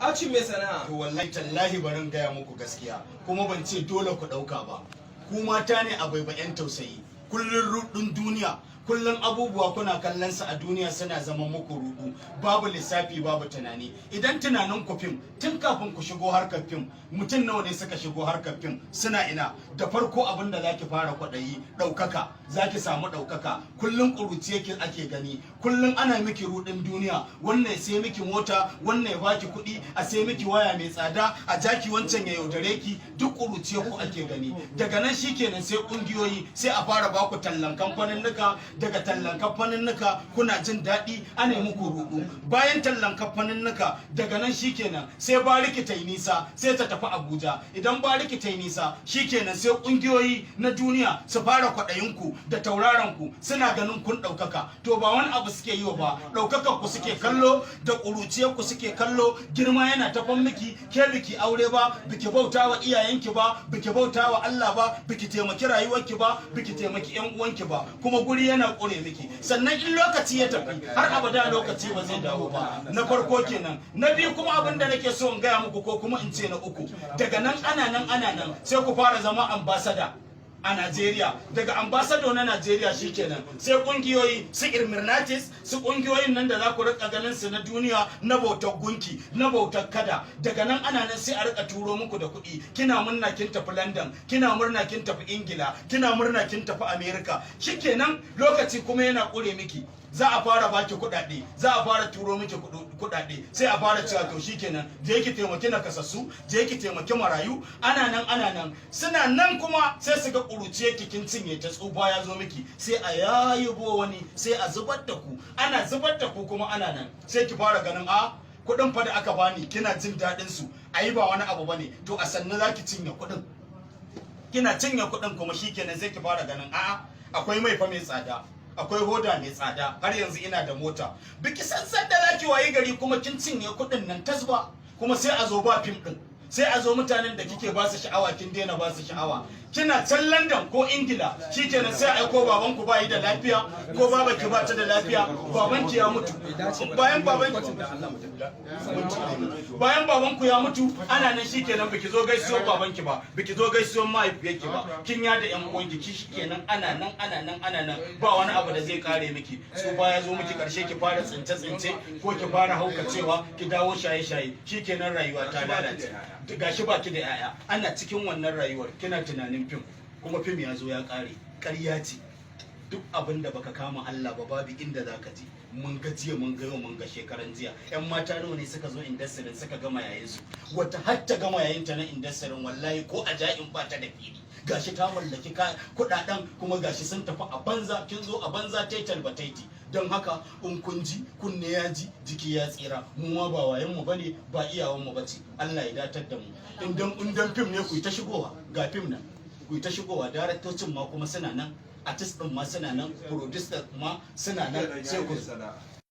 Action mai sana'a. To wallahi tallahi, barin gaya muku gaskiya, kuma ban ce dole ku ɗauka ba. Ku mata ne a baiba 'yan tausayi. Kullun rudin duniya, kullun abubuwa kuna kallon su a duniya suna zama muku rudu. Babu lissafi, babu tunani. Idan tunanin ku fim, tun kafin ku shigo harkar fim, mutum nawa ne suka shigo harkar fim, suna ina? Da farko abin da zaki fara kwaɗayi, ɗaukaka. Zaki samu ɗaukaka. Kullun ƙuruci yake ake gani, kullun ana miki rudin duniya. Wannan ya sai miki mota, wannan ya baki kuɗi, a sai miki waya mai tsada, a jaki wancan ya yaudare ki. Duk ƙuruciyar ku ake gani. Daga nan shikenan, sai ƙungiyoyi, sai a fara baku tallan kamfaninnika. Daga tallan kamfaninnika kuna jin daɗi, ana yi muku rudu. Bayan tallan kamfaninnika, daga nan shikenan, sai bariki ta yi nisa, sai ta tafi Abuja. Idan bariki ta yi nisa, shikenan sai ƙungiyoyi na duniya su fara kwaɗayinku da tauraron ku, suna ganin kun ɗaukaka. To ba wani abu suke yi wa ba, ɗaukakar ku suke kallo da ƙuruciyar ku suke kallo. Girma yana tafan miki, ke biki aure ba, biki bauta wa iyayenki ba, biki bauta wa Allah ba, biki taimaki rayuwarki ba, biki taimaki yan uwanki ba, kuma guri yana ƙure miki. Sannan in lokaci ya tafi, har abada lokaci ba zai dawo ba. Na farko kenan. Na biyu kuma, abin da nake so in gaya muku, ko kuma in ce na uku, daga nan ana nan ana nan, sai ku fara zama ambassador a Najeriya. Daga ambassador na Najeriya, shikenan sai kungiyoyi su Illuminatis, su kungiyoyin nan da za ku rika ganin su na duniya, na bautar gunki, na bautar kada. Daga nan ana nan, sai a rika turo muku da kuɗi. Kina murna kin tafi London, kina murna kin tafi Ingila, kina murna kin tafi America. Shikenan lokaci kuma yana ƙure miki. Za a fara baki kuɗaɗe, za a fara turo miki kuɗaɗe, sai a fara cewa to shikenan, je ki taimaki nakasassu, je ki taimaki marayu. Ana nan ana nan, suna nan kuma sai su ga ƙuruciye ki kin cinye ta, tsufa ya zo miki, sai a yayibo wani, sai a zubar da ku. Ana zubar da ku kuma, ana nan sai ki fara ganin a kuɗin fa da aka bani, kina jin daɗin su, ayi ba wani abu bane. To a sannu zaki cinye kuɗin. Kina cinye kuɗin kuma, shikenan sai ki fara ganin a'a, akwai mai fa mai tsada, akwai hoda mai tsada, har yanzu ina da mota. Biki san san da zaki wayi gari kuma kin cinye kuɗin nan tasba. Kuma sai a zo ba fim din, sai a zo mutanen da kike ba su sha'awa kin daina ba su sha'awa. Kina can London ko Ingila, shikenan sai a aiko babanku ba yi da lafiya, ko babanki ba ta da lafiya, babanki ya mutu. Bayan babanku ya mutu, ana nan shikenan, biki zo gaisuwar babanki ba, biki zo gaisuwar mahaifiyarki ba, kin ya da yan uwanki ki. Shikenan ana nan ana nan ana nan, ba wani abu da zai kare miki. Tsufa ya zo miki, karshe ki fara tsince tsince ko ki fara haukacewa, ki dawo shaye shaye. Shikenan rayuwa ta lalace, gashi baki da yaya. Ana cikin wannan rayuwar kina tunanin fim, kuma fim ya zo ya kare. Ƙarya ce. Duk abin da baka kama Allah ba, babu inda za ka je. Mun ga jiya, mun ga yau, mun ga shekaran jiya. Yan mata nawa ne suka zo industry suka gama yayin su? Wata har ta gama yayin ta na industry, wallahi ko a ja'in ba ta da fili. Gashi ta mallaki kudaden, kuma gashi sun tafi a banza. Kin zo a banza, taital bataiti. Don haka in kun ji, kunne ya ji, jiki ya tsira. Mu ma ba wayan mu bane, ba iyawan mu bace. Allah ya datar da mu. In dan fim ne, ku yi ta shigowa, ga fim nan, ku yi ta shigowa. Daraktocin ma kuma suna nan, artist din ma suna nan, producer ma suna nan, sai ku